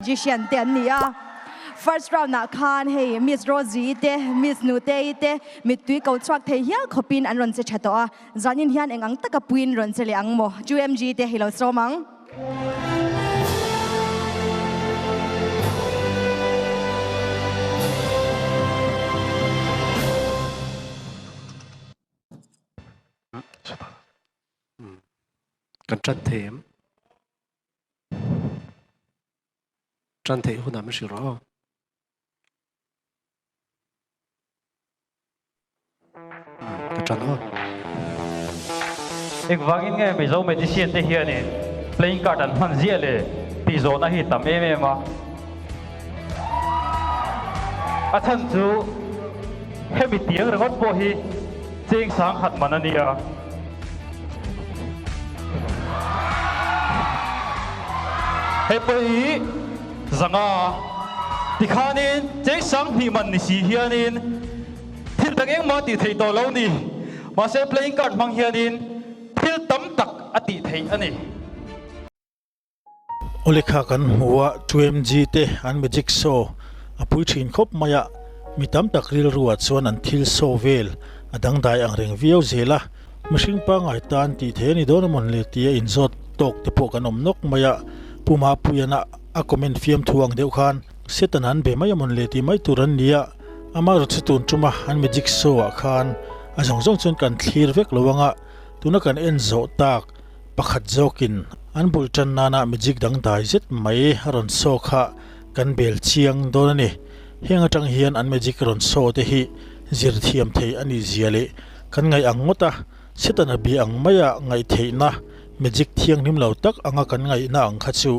Magician te an ni a. First round ah khan hei Miss Rosie te, Miss Nutei te mittui ko chhuak thei hial khawpin an rawn che tha tawh a. Zanin hian eng ang taka puiin rawn che leh ang maw? 2MG te hi lo sawm ang. Kan tan thei em? Tan theih hunah min hrilh rawh aw. Ka tan aw. Engvangin nge Mizo magician te hianin playing card an hman ziah le tih zawhna hi tam em em a. A chhan chu hemi tiang ringawt pawh hi cheng sang khat man a nia. Hei pawh hi zanga tikhanin cheng sang hnih man ni si hianin thil dang engmah tih theih tawh lo ni. Mahse playing card hmang hianin thil tam tak a tih theih a ni. Awlekha kan hmu a, 2MG te an magic show a pui thin khawp mai a, mi tam tak rilruah chuan an thil show vel a dangdai ang reng viau zel a, mihring pangngai tan tih thei a ni dawn amawn le tia inzawt tawk te pawh kan awm nawk mai a, Pu Mapuiana a comment fiamthu ang deuh khan Satan an be mai amawn le tih mai tur an ni a, amaherawhchu chu tun tuma an magic show ah khan a zawng zawng chuan kan thlir vek lo ang a, tuna kan en zawh tak. Pakhat zawkin an bul tan nana magic dangdai zet mai a rawn saw kha kan bel chiang dawn a ni. Heng atang hian an magic rawn saw te hi zir thiam thei a nih zia leh kan ngaih ang ngawt a, Setana bia ang maia ngaih theihna magic thianghlim lo tak anga kan ngaihna ang kha chu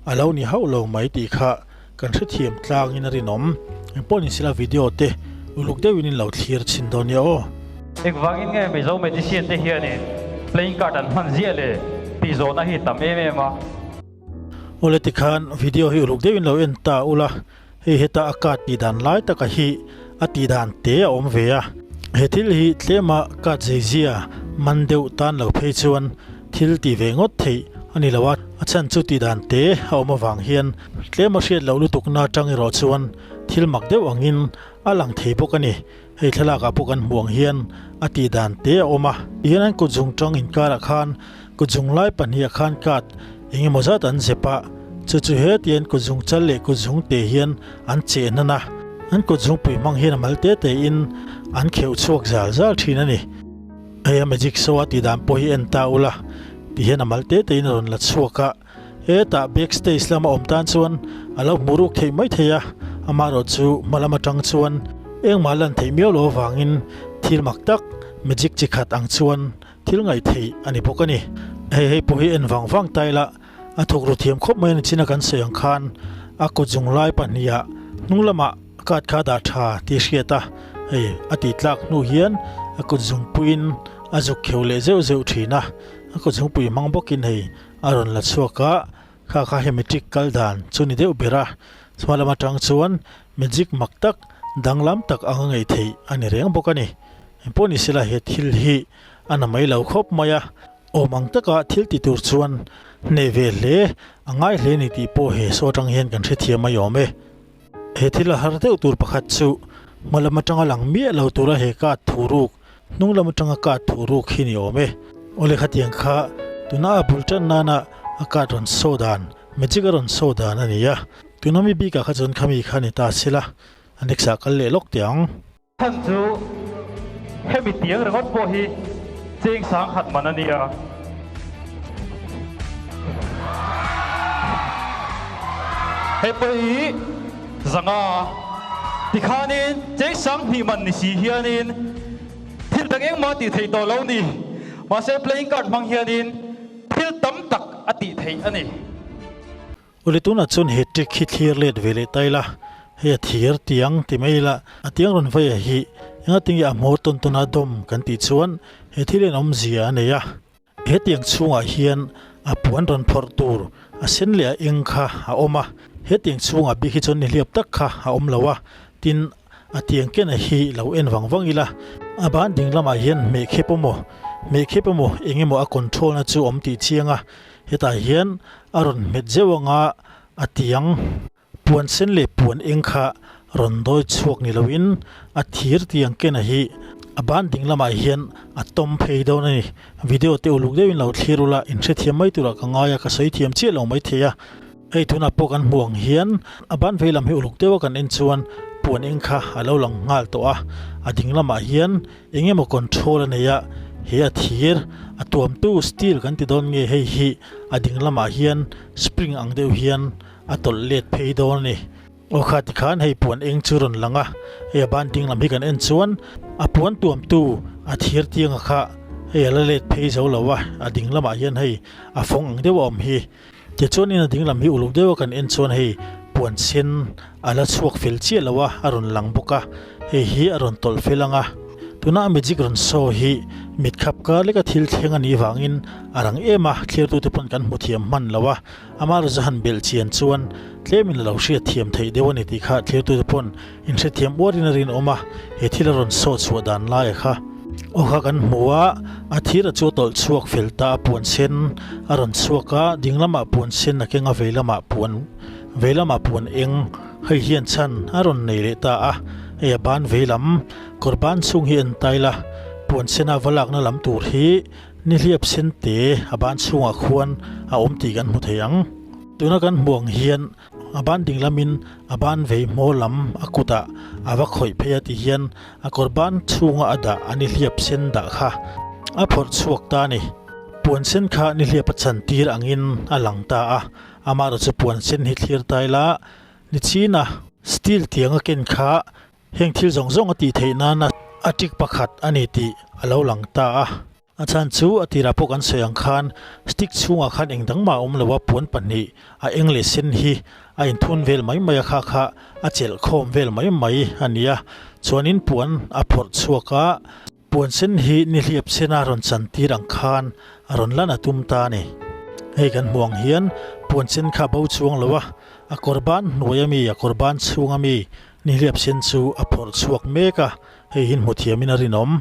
a lo ni hauh lo mai tih kha kan hrethiam tlangin a rinawm. Engpawh ni sela video te uluk deuhin in lo thlir chhin dawn nia aw. Engvangin nge Mizo magician te hianin playing card an hman ziah le tih zawhna hi tam em em a. Awle tikhan video hi uluk deuhin lo en ta ula, hei heta a card tih dan lai taka hi a tih dan te a awm ve a. He thil hi tlema card zeizia man deuh tan lo phei chuan thil tih ve ngawt theih a ni lo a, a chhan chu tih dan te a awm avang hian tlem a hriat loh lutukna atang erawh chuan thil mak deuh angin a lang thei bawk a ni. Hei thlalakah pawh kan hmuh ang hian a tih dan te a awm a, tihian an kutzung tang inkarah khan kutzung lai pahniha khan card eng emaw zat an zep a, chu chu hetian kutzung chal leh kutzung te hian an cheh hnan a, an kutzung pui hmang hian a mal te te in an kheuh chhuak zal zal thin a ni. Hei a magic show a tih dan pawh hi en ta ula ti hian a mal te te in a rawn la chhuak a, hetah back stage lama awm tan chuan a lo hmu ruk theih mai thei a, amaherawh chu hma lam atang chuan engmah lan theih miau lo avangin thil mak tak magic chi khat ang chuan thil ngaih theih a ni bawk a ni. Hei hei pawh hi en vang vang ta ila a thawk ru thiam khawp mai a ni chin a kan sawi ang khan a kut zung lai pahniha hnung lamah card kha dah tha tih hriat a, hei a tih tlak hnu hian a kut zungpuiin a zuk kheuh leh zeuh zeuh thin a, a kut zungpui hmang bawkin hei a rawn la chhuak a, kha kha hemi trick kal dan chu ni deuh ber a, chhuma lam atang chuan magic mak tak danglam tak anga ngei theih a ni reng bawk a ni. Engpawh ni sela he thil hi a na mai lo khawp mai a. Awm ang taka thil ti tur chuan hneh ve hle a ngai hle ni tih pawh he saw atang hian kan hrethiam mai awm e. He thil a har deuh tur pakhat chu hma lam atanga lang miah lo tura he card thu ruk, hnung lam atanga card thu ruk hi ni awm e. Awle khatiang kha tuna a bul tan nana a card rawn saw dan, magic a rawn saw dan a ni a. Tuna mi bikah kha chuan khami kha ni ta sela a next ah kal leh lawk teh ang. Chhan chu hemi tiang ringawt pawh hi cheng sang khat man a nia. Hei pawh hi zanga tikhanin cheng sang hnih man ni si hianin thil dang engmah tih theih tawh lo ni. Mahse playing card hmang hianin thil tam tak a tih theih a ni. Uli tunah chuan he trick hi thlir let ve leh ta ila, hei a thir tiang ti mai ila, a tiang rawn vaia hi enga tinge a hmawr tawn tawn a dawm kan tih chuan he thil hian awmzia a nei a. He tiang chhungah hian a puan rawn phawrh tur a sen leh a eng kha a awm a, he tiang chhungah bik hi chuan nihliap tak kha a awm lo a, tin a tiang kena hi lo en vang vang ila, a ban ding lamah hian hmehkhep emaw hmehkhep emaw eng emaw a control na chu awm tih chiang a, hetah hian a rawn hmet zeuh anga a tiang. Puan sen leh puan eng kha rawn dawi chhuak ni loin a thir tiang kena hi a ban ding lamah hian a tawm phei dawn a ni. Video te uluk deuhin lo thlir ula inhrethiam mai turah ka ngai a, ka sawi thiam chiah lo mai thei a. Hei tunah pawh kan hmuh ang hian a ban vei lam hi uluk deuha kan en chuan puan eng kha a lo lang nghal tawh a, a ding lamah hian eng emaw control a nei a, he a thir a tuamtu steel kan ti dawn nge hei hi a ding lamah hian spring ang deuh hian a tawlh let phei dawn a ni. Aw kha tikhan hei puan eng chu rawn lang a, hei a ban ding lam hi kan en chuan a puan tuamtu a thir tianga kha hei a la let phei zo lo a, a ding lamah hian hei a fawng ang deuh a awm hi. Tichuanin a ding lam hi uluk deuha kan en chuan hei puan sen a la chhuak fel chiah lo a, a rawn lang bawk a, hei hi a rawn tawlh fel ang a. Tuna a magic rawn show hi mit khap kar leka thil thleng a nih vangin a rang em a, thlirtute pawn kan hmu thiam hman lo a, ama rawza han belh chian chuan tlemin a lo hriat thiam theih deuh a ni tih kha thlirtute pawn Inhrethiam uarin a rinawm a, he thil a rawn sawh chhuah dan laia kha aw kha kan hmu a, a thir a chu a tawlh chhuak fel ta a, puan sen a rawn chhuak a, ding lamah puan sen a keng a, vei lamah puan vei lamah puan eng hei hian chhan a rawn nei leh ta a, hei a ban vei lam kawr ban chhung hi en tail a, puan sena va lakna lam tur hi nihliap sen te a ban chhungah khuan a awm tih kan hmu thei ang. Tuna kan hmuh ang hian A ban ding lamin a ban vei hmaw lam a kutah a va khawih phei a ti hian a kawr ban chhunga a dah a nihliap sen dah kha a phawrh chhuak ta a ni. Puan sen kha nihliap a chan tir angin a lang ta a, amaherawh chu puan sen hi thlir ta ila nichina steel tiang a ken kha heng thil zawng zawng a tih theih nana a trick pakhat a ni tih a lo lang ta a. A chhan chu a tirah pawh kan sawi ang khan stick chhungah khan eng dang mah a awm lo a, puan pahnih a eng leh sen hi a inthun vel mai mai a, kha kha a chelh khawm vel mai mai a ni a. Chuanin puan a phawrh chhuak a, puan sen hi nihliap sena rawn chantir ang khan a rawn lan a tum ta a ni. Hei kan hmuh ang hian puan sen kha a bo chuang lo a, a kawr ban hnuai ami, a kawr ban chhung ami nihliap sen chu a phawrh chhuak mek a, hei hi hmu thiamin a rinawm.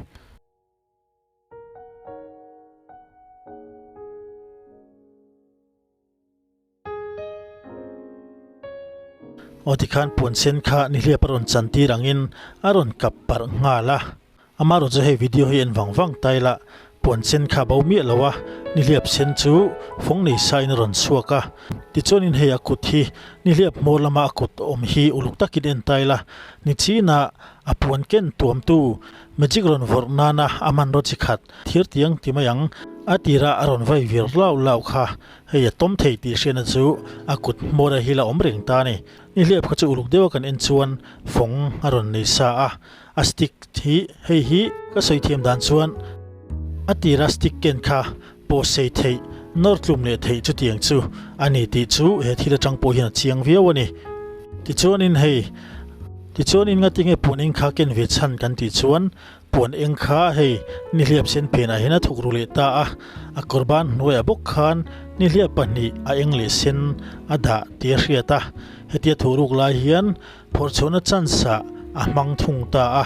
Aw tikhan puan sen kha nihliap a rawn chan tir angin a rawn kap parh nghal a, amaherawh chu hei video hi en vang vang ta ila puan sen kha a bo miah lo a, nihliap sen chu fawng nei sa in a rawn chhuak a, tichuanin hei a kut hi nihliap hmawr lama a kut awm hi uluk takin en ta ila nichina a puan ken tuamtu Magic rawn vawrh nana a hmanraw chi khat thir tiang ti mai ang. A tira a rawn vai vir lau lau kha hei a tawm thei tih hriatna chu a kut hmawr a hil a awm reng ta a ni. Nihliap kha chu uluk deuha kan en chuan fawng a rawn nei sa a, a stick hi hei hi ka sawi thiam dan chuan a tira stick ken kha pawh sei theih nawr tlum leh theih chutiang chu a ni tih chu he thil atang pawh hian a chiang viau a ni. Tichuanin hei Tichuanin ngatinge puan eng kha ken ve chhan kan tih chuan puan eng kha hei nihliap sen phenah hian a thuk ru leh ta a, a kawr ban hnuaiah bawk khan nihliap pahnih a eng leh sen a dah tih a hriat a, hetia thuh ruk lai hian phawrh chhuahna chance ah a hmang thung ta a,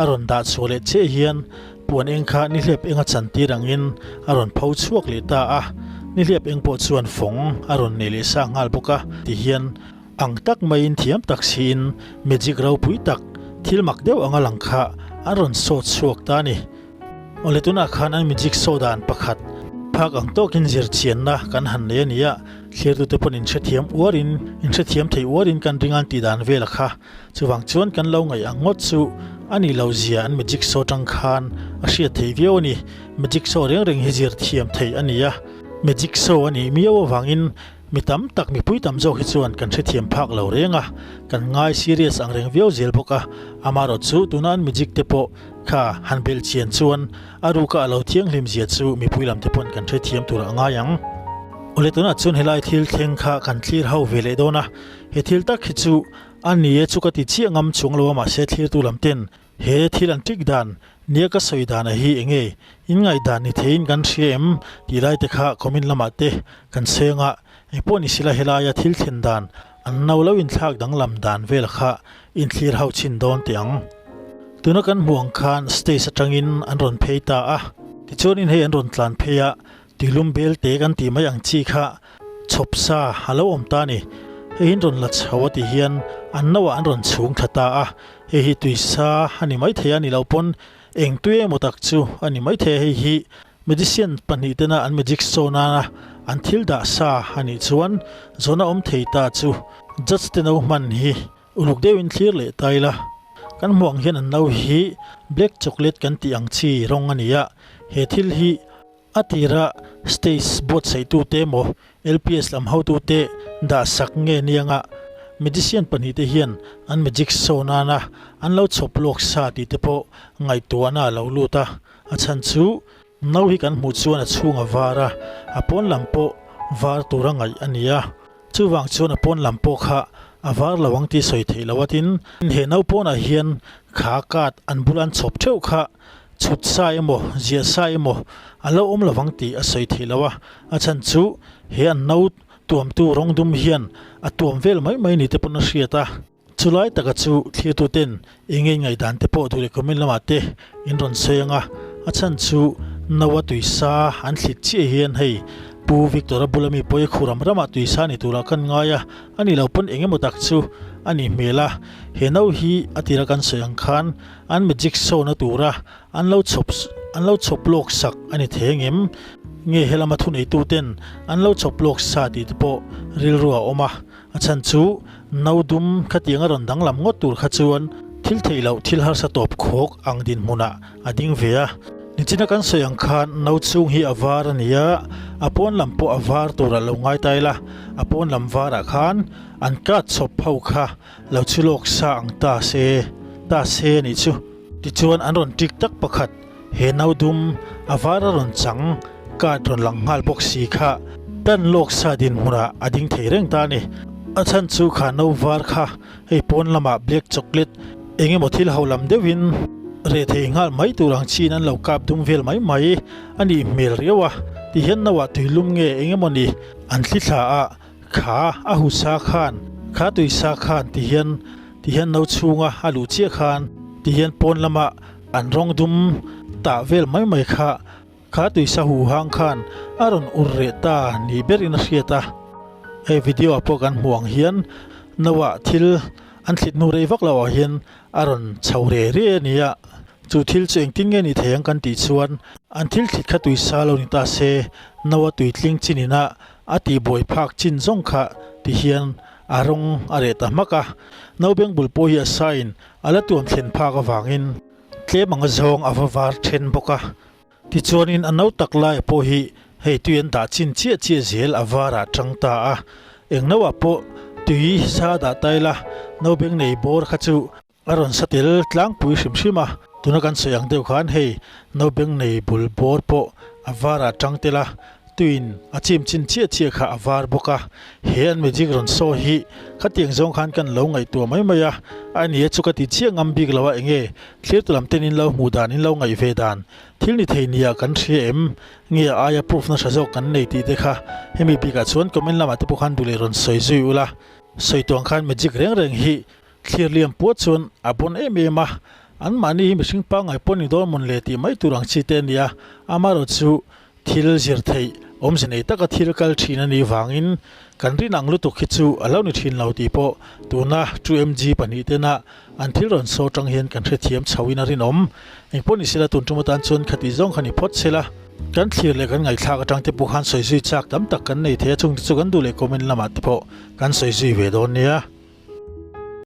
a rawn dah chhuah leh chiah hian puan eng kha nihliap eng a chan tir angin a rawn pho chhuak leh ta a, nihliap eng pawh chuan fawng a rawn nei leh sa nghal bawk a ti hian Ang tak maiin thiam tak siin magic ropui tak, thil mak deuh anga lang kha an rawn sawt chhuak ta a ni. Awle tunah khan an magic show dan pakhat phak ang tawkin zir chianna kan han nei a ni a, thlirtute pawn inhrethiam uarin, inhrethiam thei uarin kan ring an tih dan vel a kha. Chuvang chuan kan lo ngaih ang ngawt chu a nih lo zia an magic show tang khan a hriat theih viau a ni. Magic show reng reng hi zir thiam theih a ni a, magic show a nih miau avangin Mi tam tak mipui tam zawk hi chuan kan hrethiam phak lo reng a, kan ngai serious ang reng viau zel bawk a, amaherawh chu tuna an magic te pawh kha han belh chian chuan a ruka a lo thianghlim zia chu mipui lam te pawn kan hrethiam tur a ngai ang. Awle tunah chuan helai thil thleng kha kan thlir ho ve leh dawn a, he thil tak hi chu a ni e chu ka ti chiah ngam chuang lo a mahse thlirtu lam ten He thil an ṭik dan nia ka sawi dana hi eng nge in ngaihdan ni theiin kan hria em tih lai te kha comment lamah te kan seng a, engpawh ni sila helaia thil thlen dan an no lo inthlak danglam dan vel kha inthlir ho chhin dawn teh ang. Tuna kan hmuh ang khan stage atangin an rawn phei ta a, tichuanin hei an rawn tlan phei a, Tuilum bel te kan tih mai ang chi kha chhawp sa a lo awm ta a ni. Hei hi an rawn la chho a ti hian an no ah an rawn chhung thla ta a, hei hi tuisa a ni maithei a ni lo pawn eng tui emaw tak chu a ni maithei a, hei hi magician pahnih tena an magic show nana an thil dah sa a nih chuan zawhna awm thei ta chu judge te no hman hi Uluk deuhin thlir leh ta ila, kan hmuh ang hian an no hi black chocolate kan tih ang chi rawng a ni a, he thil hi a tira stage buatsaih-tute emaw LPS lam hotute dah sak nge nianga magician pahnihte hian an magic show nana an lo chhawp lawk sa tih te pawh ngaihtuahna a lo lut a, a chhan chu no hi kan hmuh chuan a chhung a var a, a pawn lam pawh var tura ngaih a ni a. Chuvang chuan a pawn lam pawh kha a var lo ang tih sawi theih loh a tin, he naupawnah hian kha card an bul an chhawp theuh kha chhut sa emaw ziah sa emaw a lo awm lo ang tih a sawi theih loh a, a chhan chu he an no tuamtu rawng dum hian a tuam vel mai mai ni te pawn a hriat a. Chulai taka chu thlirtuten eng nge ngaihdan te pawh duh leh comment lamah te in rawn sawi ang a, a chhan chu Noah tuisa an thlit chiah hian hei Pu Victor-a bula mi pawi khuram ramah tuisa ni turah kan ngai a, a nih loh pawn eng emaw tak chu a nih hmel a, he no hi a tira kan sawi ang khan an magic show na tura an lo chhawp an lo chhawp lawk sak a ni thei angem? Nge helama thuneituten an lo chhawp lawk sa tih te pawh rilru a awm a. A chhan chu no dum khatiang a rawn danglam ngawt tur kha chuan thil theih loh thil harsa tawp khawk ang dinhmunah a ding ve a. Nichina kan sawi ang khan no chhung hi a var a ni a, a pawn lam pawh a var turah lo ngai ta ila, a pawn lam varah khan an kat chhawp ho kha lo chhu lawk sa ang ta se ta se a nih chu. Tichuan an rawn tik tak pakhat he no dum a var a rawn chang card rawn lang nghal bawk si kha tan lawk sa dinhmunah a ding thei reng ta a ni. A chhan chu kha no var kha hei pawn lamah black chocolate eng emaw thil ho lam deuhin reh thei nghal mai tur ang chin an lo kap dum vel mai mai a nih hmel riau a, tihian no ah tuilum nge eng emaw ni an thli thla a kha a hu sa khan kha tui sa khan tihian tihian no chhunga a luh chiah khan tihian pawn lamah An rawng dum tah vel mai mai kha kha tuisa hu hang khan a rawn ur reh ta ni berin a hriat a. Hei video ah pawh kan hmuh ang hian no ah thil an thlit hnu rei vak lo ah hian a rawn chho re re a ni a. Chu thil chu engtin nge ni thei ang kan tih chuan an thil thlit kha tuisa lo ni ta se no a tuitling chin ina a tihbuai phak chin zawng kha ti hian a rawng a reh ta hmak a. Naubeng bul pawh hi a sain A la tuam thlen phak avangin tlem anga zawng a va var then bawk a. Tichuanin a no tak laia pawh hi hei tui an dah chin chiah chiah zel a varah tang ta a. Eng noah pawh tui sa dah ta ila naubeng nei bawr kha chu a rawn sa tel tlangpui hrim hrim a. Tuna kan sawi ang deuh khan hei naubeng nei bul bawr pawh a varah tang tel a, Tuin a chim chin chiah chiah kha a var bawk a, he an magic rawn saw hi khatiang zawng khan kan lo ngaihtuah mai mai a, a ni e chu ka ti chiah ngam bik lo a enge thlir lam ten in lo hmuh dan in lo ngaih ve dan thil ni thei nia kan hria em nge a aia proof na tha zawk kan nei tih te kha hemi bikah chuan comment lamah te pawh khan duh leh rawn sawi zui ula sawi tuang khan magic reng reng hi Thlir liam puat chuan a bawn em em a, anmahni hi mihring pangngai pawh ni dawn mawn le tih mai tur ang chi te a ni a, amaherawh chu thil zir theih awmze nei taka thil kal thin a nih vangin kan rin ang lutuk hi chu a lo ni thin lo tih pawh tuna 2MG pahnihten-a an thil rawn saw tang hian kan hrethiam chhoin a rinawm. Engpawh ni sela tun tum atan chuan khati zawng kha ni phawt sela, kan thlir leh kan ngaihthlak atang te pawh khan sawi zui chak tam tak kan nei thei a, chungte chu kan duh leh comment lamah te pawh kan sawi zui ve dawn nia.